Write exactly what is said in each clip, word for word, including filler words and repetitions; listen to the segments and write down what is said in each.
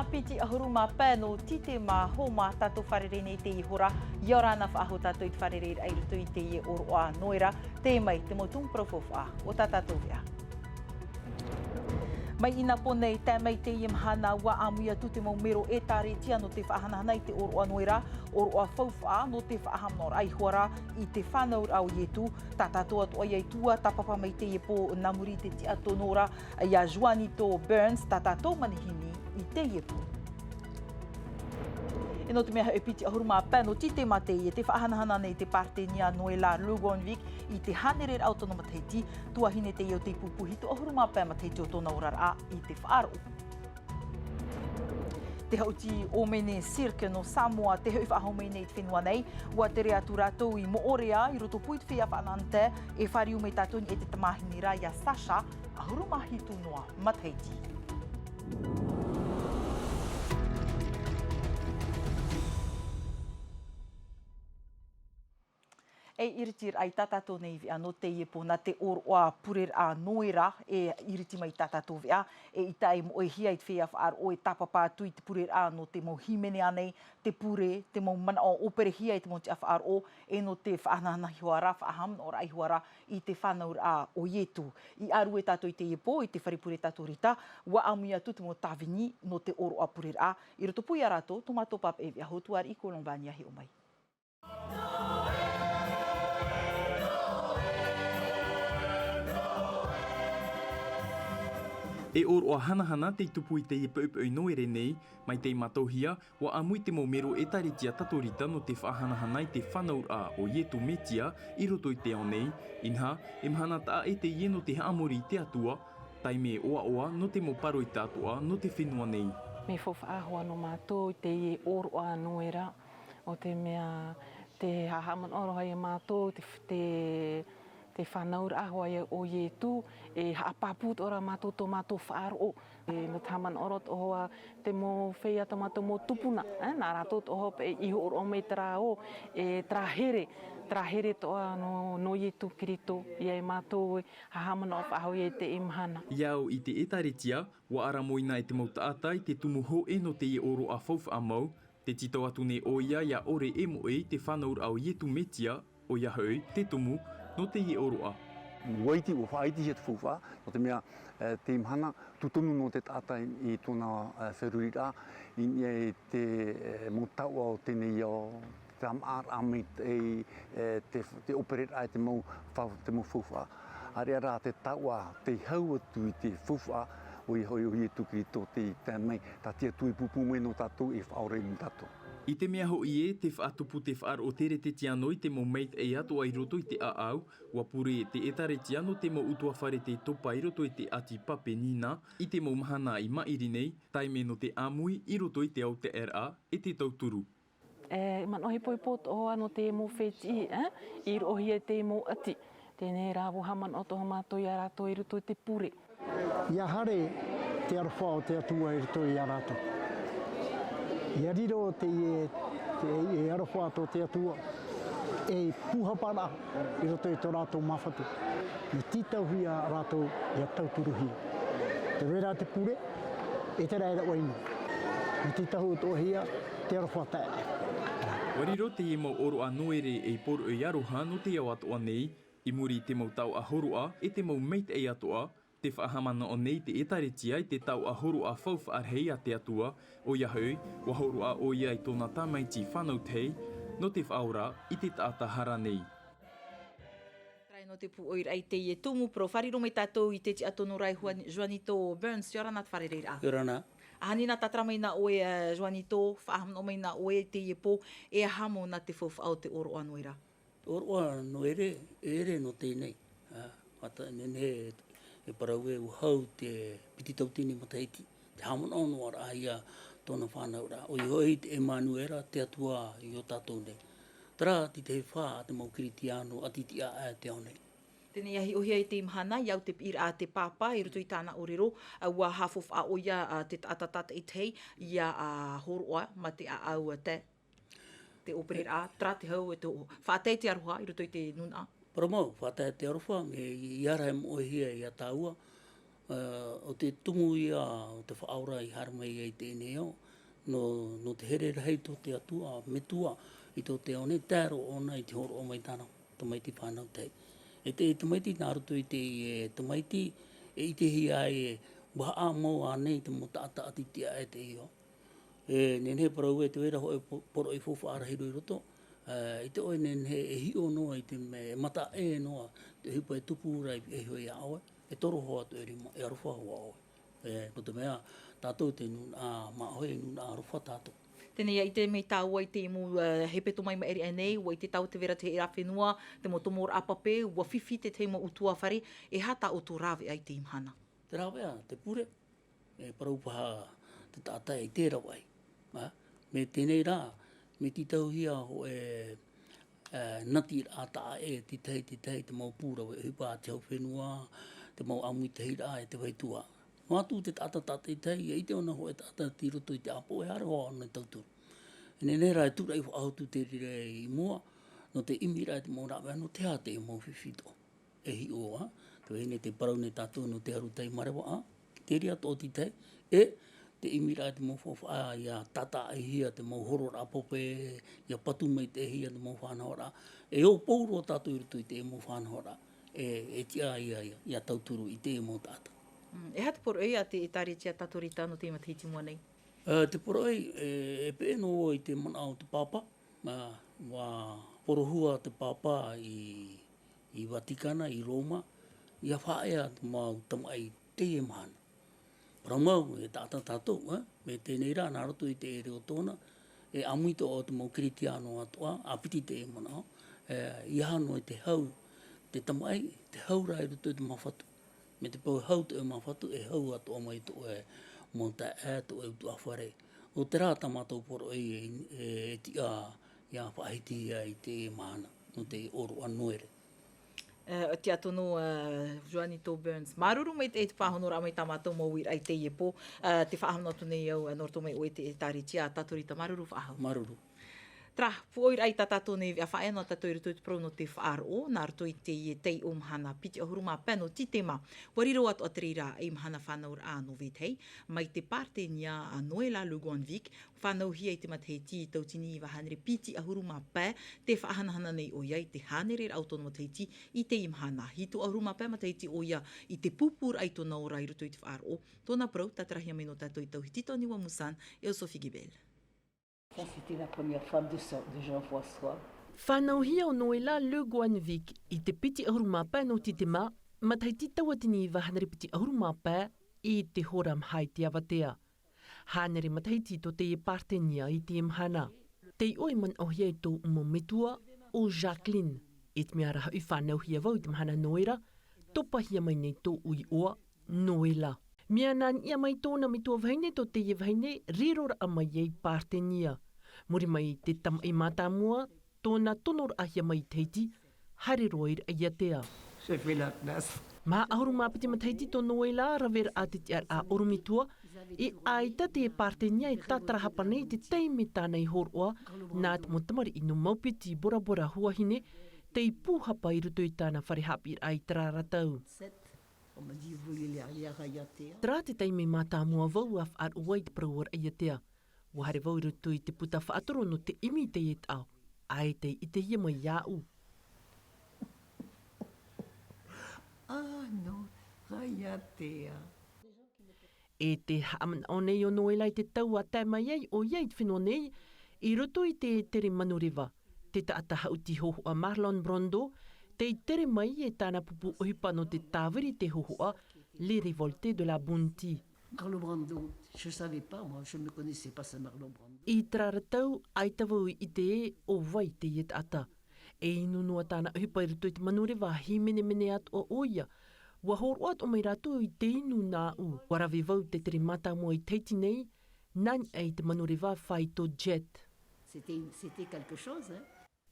Piti ʻahuru mā pae nō Tite mā Homa tātou fārerei nei i teie hora. ʻIa ora na faʻahou tātou i te fārereiraʻa i roto i teie ʻōroʻa Noera. Tē mai te mau tumu parau faufaʻa o tā tātou veʻa. Mai i Nāpō nei, tae mai teie mahana, ʻua ʻāmui atu te mau mero ʻĒtārētia nō te faʻahanahana i te ʻōroʻa Noera, ʻōroʻa faufaʻa nō te faʻahaʻamanaʻoraʻa ihoa ra i te fānauraʻa o Ietu. Tā tātou atoʻa ïa i tuatāpapa mai teie pō, nā muri i te tiʻa tono ra iā Juanito Burns, tā tātou manihini i teie pō. E nō te mea hoʻi, piti ʻahuru mā pae nō Tite mā teie, tē faʻahanahana nei te Partenía Noela Lugonvic i te hānereraʻa o tōna matahiti. Tuahine teie o te pupu hitu ʻahuru mā pae matahiti o tōna oraraʻa i te faʻaroʻo. Te haʻuti ʻōmeni Cirque nō Samoa tē hoʻi faʻahou mai nei i te fenua nei. ʻUa tere atu rātou i Moʻorea i rotopū i te feiā faʻanahonahoraʻa, e fāriu mai tātou i niʻa i te tamāhine ra, iā Sasha, ʻahuru mā hitu noa matahiti. E iritiraʻa i tā tātou nei veʻa nō teie pō, nā te ʻōroʻa pureraʻa Noera e iriti mai i tā tātou veʻa, e ʻaita e moʻehia i te feiā faʻaroʻo e tāpapa atu i te pureraʻa nō te mau hīmene ānei, te pure, te mau manaʻo ʻōperehia e te mau tiʻafaʻaroʻo, e nō te faʻahanahana ihoa ra, faʻahaʻamanaʻoraʻa ihoa ra i te fānauraʻa o Ietu. I ʻārue tātou i teie pō, i te fare pure Tatorita, ʻua ʻāmui atu te mau tāvini nō te ʻōroʻa pureraʻa. I rotopū iā rātou, tō mātou pāpaʻi veʻa Hotuariʻi Colombania, hiʻo mai. E ʻōroʻa hanahana tei tupu i teie poʻipoʻi Noera nei, mai tei mātauhia, ʻua ʻāmui te mau mero ʻĒtārētia Tatorita nō te faʻahanahana i te fānauraʻa o Ietu Metia i roto i te ao nei, inaha, e mahana taʻa ʻē teie nō te haʻamori i te Atua, taime ʻoaʻoa nō te mau pāroita atoʻa nō te fenua nei. Mea faufaʻa hoʻi nō mātou i teie ʻōroʻa Noera, ʻo te mea tē haʻamanaʻo roa iā mātou te, te, te fānauraʻa hoʻi o Ietu, e haʻapāpū atoʻa ra mātou tō mātou faʻaroʻo. E, nō te haʻamanaʻo atoʻa hoʻi te mau feiā, tō mātou mau tupuna, e, nā rātou atoʻa hoʻi paʻi i hōroʻa mai terā ao, e, terā here, terā here atoʻa nō, nō Ietu Kirito, ʻia mātou e haʻamanaʻo faʻahou i teie mahana. ʻIa au i te ʻĒtārētia, ʻua ʻaramoina e te mau taʻata i te tumu hōʻē nō teie ʻōroʻa faufaʻa mau, tē tītau atu nei ʻoia ʻia ʻore e moʻe i te fānauraʻa o Ietu Metia, ʻoia hoʻi, te tumu nō teie ʻōroʻa. ʻUa iti, ʻua faʻaitihia te faufaʻa, nō te mea, e, teie mahana, tūtonu noa te taʻata i, i tōna, e, feruriraʻa, i niʻa i te, e, mau taoʻa o teie nei ao, te tāmāʻaraʻa mai te, e, te, te ʻōpereraʻa e te mau fa-, te mau faufaʻa. ʻAreʻa rā te taoʻa tei hau atu i te faufaʻa, ʻoia hoʻi ʻo Ietu Kirito tei tae mai, tā te Atua i pūpū mai nō tātou, e faʻaora ia tātou. I te mea hoʻi ē, tē faʻatupu te faʻaroʻo teretetiano i te mau maitaʻi atoʻa i roto i te ʻāʻau, ʻua pure te ʻĒtārētia nō te mau ʻutuāfare tei topa i roto i te ʻāti Papenina, i te mau mahana i maʻiri nei, taime nō te ʻāmui i roto i te autaeaʻeraʻa e te tauturu. E, manaʻo hipohipo atoʻa hoʻi nō te mau fētiʻi, e, i roʻohia i te mau ʻati. Teie rā, ʻua haʻamanaʻo atoʻa mātou iā rātou i roto i te pure. ʻIa haere te aroha o te Atua i roto iā rātou. ʻIa riro teie, te, e aroha tō te Atua, ei pūhaparaʻa i roto i tō rātou māfatu. Mea tītauhia rātou ʻia tauturuhia. Tē vai ra te pure, e terā e rave noa. Mea tītau atoʻahia te aroha taeaʻe. ʻUa riro teie mau ʻōroʻa Noera ei poroʻi aroha nō te ao atoʻa nei, i muri i te mau taoʻa hōroʻa e te mau maitaʻi atoʻa, tē faʻahaʻamanaʻo nei te ʻĒtārētia i te taoʻa hōroʻa faufaʻa rahi a te Atua, ʻoia hoʻi, ʻua hōroʻa ʻoia i tōna tamaiti fānau tahi, nō te faʻaora i te taʻata hara nei. Terā nō te pūʻoiraʻa i teie tumu parau, fārerei mai tātou i te tiʻa tono ra e Juan-, Juanito Burns, ʻia ora na te fārereiraʻa. ʻIa ora na. ʻAhani nā tātara mai nā ʻoe, e, Juanito, faʻahaʻamanaʻo mai nā ʻoe i teie pō, e aha mau nā te faufaʻa o te ʻōroʻa Noera. ʻŌroʻa Noera, e ʻere nō teie nei. Ā, mata, nehenehe e parau ē ʻua hau te piti tauatini matahiti, te haʻamanaʻo noa ra ia tōna fānauraʻa. ʻOia hoʻi te ʻEmanuera, te Atua i ō tātou nei. Terā te tahi fā a te mau Kiritiano ʻati tiʻa aʻe i te ao nei. Teie nei, ʻia hiʻohia i teie mahana, ʻia au te piʻiraʻa a te Pāpā, i roto i tāna ʻōrero, ā, ʻua haʻafaufaʻa ʻoia, ā, te taʻata tātaʻitahi, ʻia, ā, hōroʻa mā te ʻāʻau, ā, te te ʻōpereraʻa, terā te hau e te faʻatae te aroha i roto i te nūnaʻa. Parau mau, faʻatae te aroha, mea ʻia ara e moʻehia ia tāua, ʻO te tumu ia o te faʻaora i haere mai ai teie nei ao, nō te here rahi tō te Atua, metua i tō te ao nei, tae roa ʻōna i te hōroʻa mai tāna tamaiti fānau tahi. E te tamaiti nā roto i te tamaiti, e ʻitehia ai e ʻua haʻamau ānei te mau taʻata ʻati tiʻa e te iho. E nehenehe parau e te vera hoʻi poroʻi faufaʻa rahi roa i roto. I te ʻoe nehenehe e hiʻo noa i te mea e mataʻe noa te ʻohipa e tupu ra i iho iā ʻoe, e toro hoa atu e rima, e aroha hoa ʻoe. Nō te mea tātou te nūnaʻa māʻohi, nūnaʻa aroha tātou. Tēnei ia ʻite mai tāua i te mau hepetoma i maʻiri aʻe nei, ʻua ʻite tāua te vera te hera fenua, te mau tomoraʻa pape, ʻua fifi te tahi mau ʻutuāfare. E aha tā ʻoutou rāveʻa i teie mahana? Te rāveʻa, te pure, e parau paha te taʻata e ʻite ravaʻi. Mai tēnei rā, mai tītauhia hoʻi e natiraʻa taʻa ʻē, te tahi, te tahi, te mau pūrave ʻohipa a te hau fenua, te mau ʻāmuitahiraʻa e te vahitū. Noa atu te taʻata tātaitahi, ia ʻite ʻōna hoʻi e taʻata i roto i te ʻāpoʻo e haere hoa ʻōna i tauturu. E nehenehe rā e tūraʻi faʻahou te reira i mua, nō te ʻimiraʻa i te mau rāveʻa, nō te aha te mau fifi atoʻa. E hiʻo ā, te vahine te parau nei tātou nō te aru tai māreva ā, te reira atoʻa te tahi, e te ʻimiraʻa i te mau faufaʻa ia tātaʻihia te mau hororaʻa pape, ia patu maitaʻihia te mau faʻanahoraʻa. E ō pauroa tātou i roto i te mau faʻanahoraʻa, e tiʻa ia, ia tauturu i te mau taʻata. E aha te poroʻi a te ʻētāretia Tatorita nō te matahiti i mua nei? Te poroʻi, e peʻe noa i te manaʻo o te pāpā. ʻUa porohua te pāpā i Vatikana, i Roma, ia faʻaea te mau tamaʻi i teie mahana. Parau mau e taʻata tātou, mai tēnei rā nā roto i te reo tōna, e ʻāmui atoʻa te mau Keretiano atoʻa, ʻāpiti teie manaʻo, e aha noa i te hau, te tamaʻi, te hau rā i roto i te māfatu. Mai te peu e hau tō ʻoe māfatu, e hau atoʻa mai tō ʻoe mau taeaʻe, tō ʻoe ʻutuāfare. ʻO terā tā mātou poroʻi e tiʻa ia faʻahitihia i teie mahana, nō te ʻōroʻa Noera. E tiʻa tonu, Juanito Burns. Māuruuru maitaʻi i te pāhonoraʻa mai tā mātou mau uiraʻa i teie pō. Te faʻahano atu nei au, nō roto mai ʻoe i te ʻētāretia Tatorita. Māuruuru faʻahou. Māuruuru. Terā, pūʻoiraʻa i tā tātou nei veʻa faʻaea noa tātou i roto i te parau nō te faʻaroʻo, nā roto i teie taiʻo mahana piti ʻahuru mā pae nō Titema. ʻUa riro atoʻa te reira ei mahana fānauraʻa nō vetahi, mai te Partenia a Noela Le Guinvig, fānauhia i te matahiti tautini iva hānere piti ʻahuru mā pae, tē faʻahanahana nei ʻoia i te hānere rāʻau tōna matahiti i teie mahana. Hitu ʻahuru mā pae matahiti ʻoia i te pūpūraʻa i tōna ora i roto i te faʻaroʻo, tōna parau, tātarahia mai nō tātou e Tauhiti Toni Wamusan, e ʻo Sophie Gibel. Ça, c'était la première femme de, de Jean-François. Fānauhia ʻo Noela Le Guinvig i te piti ʻahuru mā pae nō Titema, matahiti tauatini iva hānere piti ʻahuru mā pae, i te hora maha i te avatea. Hānere matahiti tō teie Partenia i teie mahana. Tei ʻō e manaʻohia e tōʻu mau metua, ʻo Jacqueline. I te mea rā hoʻi fānauhia vau i te mahana Noera, topahia mai nei tōʻu iʻoa, Noela. Mea nā niʻa mai tōna metua vahine tō teie vahine, riroraʻa mai ai Partenia. Muri mai i te tamaʻi mātāmua, tōna tonoraʻahia mai i Tahiti, haere roa i Raʻiātea. J'ai fait la classe. Maha ʻahuru mā piti matahiti tō Noela, rave ra te tiʻaraʻa ʻorometua, e ʻaita te Partenia e tātarahapa nei i te taime tāna i hōroʻa, nā te mau tamariʻi nō Maupiti, Bora Bora, Huahine, tei pūhapa i roto i tāna fare haʻapiʻiraʻa i terā ra tau. On m'a dit, vous voulez aller à Raïatea ? Terā te taime mātāmua vau ʻa faʻaroʻo ai i te parau o Raʻiātea. ʻUa haere vau i roto i te puta faʻatoro nō te ʻimi i teie taʻo, ʻaita i ʻitehia mai iāʻu. Ah non, Raïatea. E te haʻamanaʻo nei ʻo Noela i te tau ʻa tae mai ai ʻoia i te fenua nei, i roto i te tere manureva, te taʻata haʻuti hōhoʻa Marlon Brando, tei tere mai e tāna pupu ʻohipa nō te tāviri i te hōhoʻa, Les Révoltés de la Bounty. Marlon Brando, je savais pas, moi, je ne connaissais pas ce Marlon Brando. I terā ra tau, ʻaita vau i ʻite ē ʻo vai teie taʻata. E inu noa tāna ʻohipa i roto i te manureva, hīmenemene atoʻa ʻoia. ʻUa hōroʻa atoʻa mai rātou i te inu nāʻu. ʻUa rave vau te tere mātāmua i Tahiti nei, nā niʻa i te manureva faito jet. C'était, c'était quelque chose, hein.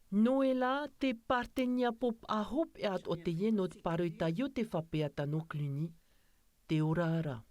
Noela, te Partenia pōpaʻa hopeʻa atoʻa teie nō te pāroita Iotefa Peata nō Cluny. Te ora ra.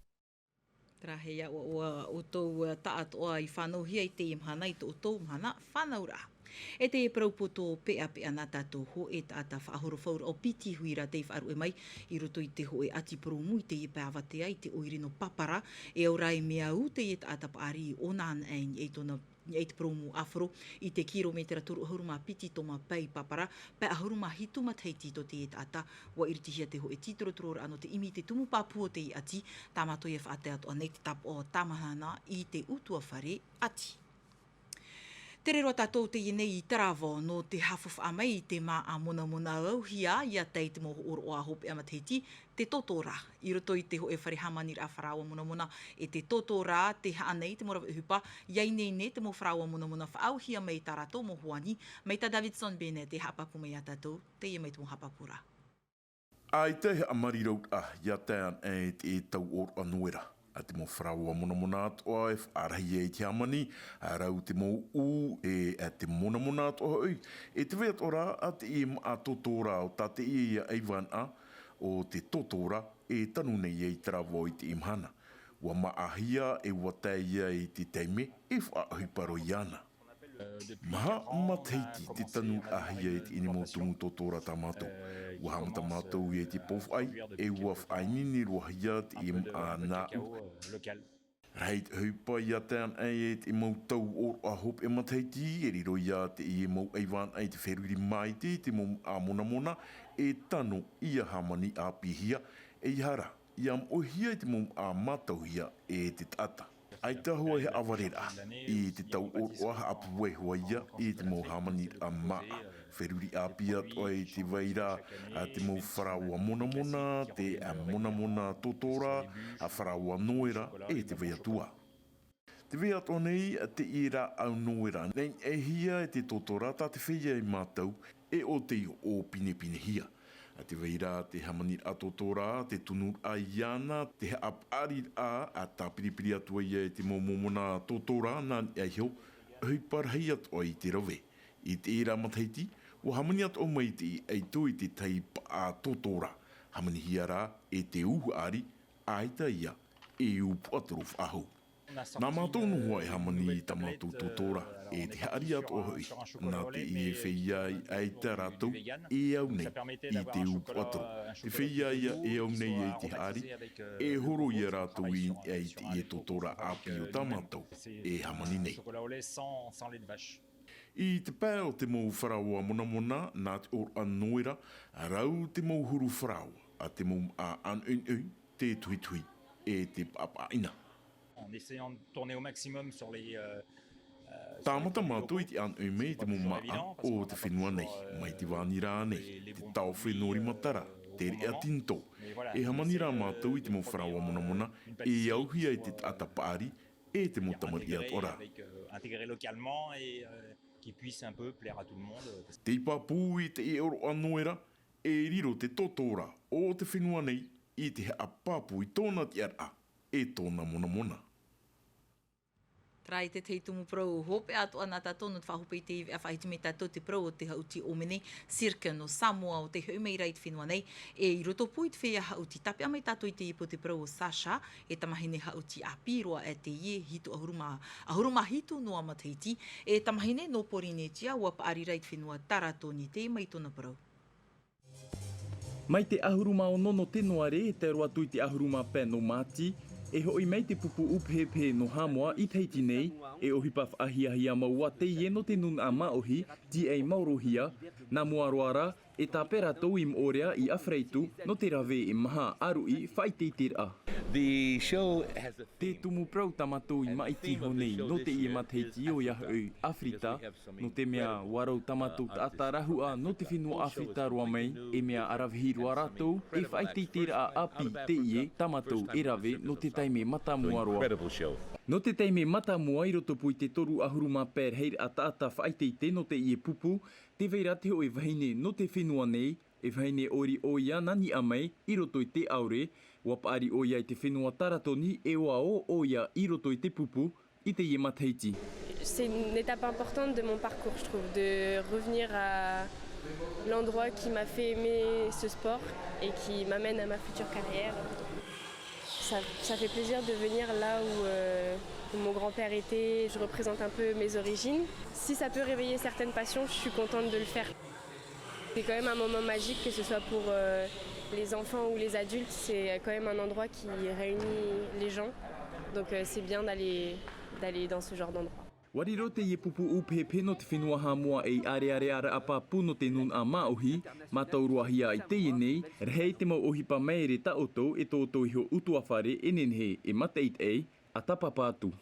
Terā, hei iā ʻoe, ʻoutou taʻatoʻa i fānauhia i teie mahana i tō ʻoutou mahana fānauraʻa. E te parau poto peʻapeʻa nā tātou hōʻē taʻata faʻahoro fauraʻo piti huira tei faʻaruʻe mai i roto i te hōʻē ʻati purōmu i teie pae avatea i te ʻoire nō Papara, e au rā e mea ū teie taʻata paʻari i ʻōna anaʻe i niʻa i tōna, i niʻa i te purōmu ʻāfaro i te kirometera toru ʻahuru mā piti tō mā pae i Papara, pae ʻahuru mā hitu matahiti tō teie taʻata, ʻua ʻiritihia te hōʻē tītorotororaʻa nō te ʻimi i te tumu pāpū o teie ʻati, tā mātou ia faʻatae atoʻa nei te tāpaʻo tāmahana i te ʻutuāfare ʻati. Tere roa tātou teie nei i Taravao, nō te haʻafaʻafaʻa mai i te māʻa monamona auhia, ʻia tae i te mau hōroʻa hopeʻa matahiti, te tōtōrā. I roto i te hōʻē fare hāmaniraʻa faraoa monamona, e te tōtōrā, te haʻa nei te mau rave ʻohipa, ʻia ineine te mau faraoa monamona faʻaauhia mai tā rātou mau hoani, mai tā Davidson Bennett e haʻapāpū mai ia tātou, teie mai te mau haʻapāpūraʻa. ʻAita e haʻamāriroraʻa, ʻia tae anaʻe i te tauʻoroʻa noera. ʻA te mau faraoa monamona atoʻa e faʻarahi ai te hāmani, ʻa rātou te mau ʻū, e, ʻa te monamona atoʻa hoʻi, e te vai atoʻa rā, ʻa teie māʻa tōtōrā o tā teie ia ʻaivānaʻa, ʻo te tōtōrā, e tanu nei ai Taravao i teie mahana. ʻUa māʻahia, e ʻua tae ia i te taime, e faʻaʻohipa roa iāna. Maha matahiti te tanuraʻahia e teie mau tumu tōtōrā tā mātou. ʻUa haʻamata mātou ia i te pōfaʻi, e ʻua faʻaineine roa hia teie māʻa nāʻu. Rahi te ʻohipa ʻia tae anaʻe i te mau tauʻoroʻa hopeʻa matahiti, e riro ia teie mau ʻaivānaʻa i te feruri māite i te mau māʻa monamona, e tano ʻia hāmani ʻāpīhia, e ʻeiaha rā, ʻia moʻehia i te mau māʻa mātauhia e te taʻata. ʻAita hoʻi e haʻavareraʻa, i te tauʻoroʻa haʻapūai hoʻi ia, i te mau hāmaniraʻa māʻa. Feruri ʻāpī atoʻa i te vai ra, ʻa te mau faraoa monamona, te, ʻa, monamona tōtōrā, ʻa faraoa noera, e te vai atu ā. Te vai atoʻa nei, ʻa teie rāʻau noera, neʻineʻihia e te tōtōrā tā te feiā ia mātau, e ʻo tei ʻōpinepinehia. ʻA te vai ra te hāmaniraʻa tōtōrā, te tunuraʻa iāna, te haʻapaʻariraʻa, ʻa tāpiripiri atu ai ia i te mau momona tōtōrā, nā niʻa iho, ʻohipa rahi atoʻa i te rave. I teie matahiti, ʻua hāmani atoʻa mai te ʻaito i te tahi paʻa tōtōrā. Hāmanihia rā, e te ū haʻari, ʻaita ia, e ū puaʻatoro faʻahou. Nā mātou noa e hāmani i tā mātou tōtōrā, e te haʻari atoʻa hoʻi, nā teie feiā ʻaita rātou, e au nei, i te ū puaʻatoro. Te feiā ia e au nei ai te haʻari, e horo ia rātou i niʻa i teie tōtōrā ʻāpī o tā mātou, e hāmani nei. I te pae o te mau faraoa monamona, nā te ʻōroʻa noera, rau te mau huru faraoa, ʻa te mau māʻa ʻānoʻinoʻi, te tuhituhi, e te paʻapaʻaʻina. En essayant de tourner au maximum sur les, euh, euh, sur les produits locaux. Tāmata mātou i te ʻānoʻi mai i te mau māʻa o te fenua nei, mai te vānira ānei, te taofe nō rima tara, te reʻa tinitō. E hāmani rā mātou i te mau faraoa monamona, e auhia e te taʻata paʻari, e te mau tamariʻi atoʻa rā. Avec, euh, intégrer localement et, euh, qui puisse un peu plaire à tout le monde, euh, parce que... Tei pāpū i te ʻōroʻa noera, e riro te tōtōrā o te fenua nei i te haʻapāpū i tōna tiʻaraʻa, e tōna monamona. Terā i te tahi tumu parau hopeʻa atoʻa nā tātou nō te faʻahope i te veʻa faʻahiti mai tātou te parau o te haʻuti ʻōmene, cirque nō Samoa o tei hoʻi mai ra i te fenua nei, e i roto pū i te feiā haʻuti tāpeʻa mai tātou i te ipu te parau o Sasha, e tamahine haʻuti ʻāpī roa ʻē teie, hitu ʻahuru mā, ʻahuru mā hitu noa matahiti, e tamahine nō Porinetia, ʻua paʻari ra i te fenua Taratoni, teie mai tōna parau. Mai te ʻahuru mā ono nō Tenuare, e tae roa atu i te ʻahuru mā pae nō Māti, e hoʻi mai te pupu ʻūpehepehe nō Haʻamoa i Tahiti nei, e ʻohipa faʻahiahia mau ā teie nō te nūnaʻa māʻohi, tīaʻi maorohia, nā mua roa rā, e tāpeʻa rātou i Moʻorea i ʻAfiraitu, nō te rave e maha ʻāruʻi faʻaʻiteʻiteraʻa. The show has a... Te tumu parau tā mātou i māʻiti iho nei nō teie matahiti ʻoia hoʻi ʻAfirita, nō te mea ʻua rau tā mātou taʻata rahuʻa nō te fenua ʻAfirita roa mai, e mea ʻaravihi roa rātou, e faʻaʻiteʻiteraʻa ʻāpī teie tā mātou e rave nō te taime mātāmua roa. Incredible show. Nō te taime mātāmua i roto pū i te toru ʻahuru mā pae rahiraʻa taʻata faʻaʻiteʻite nō teie pupu, tē vai ra te hōʻē vahine nō te fenua nei, e vahine ʻōrero ʻoia nā niʻa mai i roto i te ʻaore, ʻua paʻari ʻoia i te fenua Taratoni, e ʻua ō ʻoia i roto i te pupu i teie matahiti. C'est une étape importante de mon parcours, je trouve, de revenir à l'endroit qui m'a fait aimer ce sport et qui m'amène à ma future carrière. Ça, ça fait plaisir de venir là où, euh, où mon grand-père était. Je représente un peu mes origines. Si ça peut réveiller certaines passions, je suis contente de le faire. C'est quand même un moment magique, que ce soit pour, euh, les enfants ou les adultes. C'est quand même un endroit qui réunit les gens. Donc, euh, c'est bien d'aller, d'aller dans ce genre d'endroit. Ua riro teie pupu ʻūpehepehe nō te fenua Haʻamoa ei ʻārearea raʻa pāpū nō te nūnaʻa māʻohi, mātauruahia i teie nei, rahi te mau ʻohipa māere tā ʻoutou e tōtō iho ʻutuāfare e nehenehe e mātaʻitaʻi, ʻa tāpapa atu.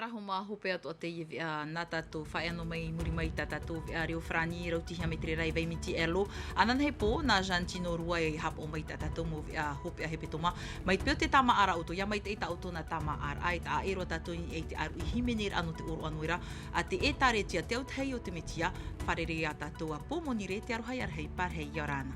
Terā hoʻi mā hope atoʻa teie veʻa nā tātou, faʻaea noa mai i muri mai tā tātou veʻa reo farāni e rautihia mā te reira e Vaimiti Elo. Ananahi pō, nā Jantino Rua e haʻapaʻo mai tā tātou mau veʻa hopeʻa hepetoma. Mai te peu o te tāmāʻaraʻa ʻoutou, ʻia maitaʻi tā ʻoutou nā tāmāʻaraʻa, e taʻa ʻē roa tātou i niʻa i te ʻāruʻi hīmene raʻa nō te ʻōroʻa noa ra, ʻa te ʻĒtārētia, te autahuʻa o te Mesia. Fārerei ā tātou ā Pōmonire, te aroha ʻia rahi, pārahi, ʻia ora na.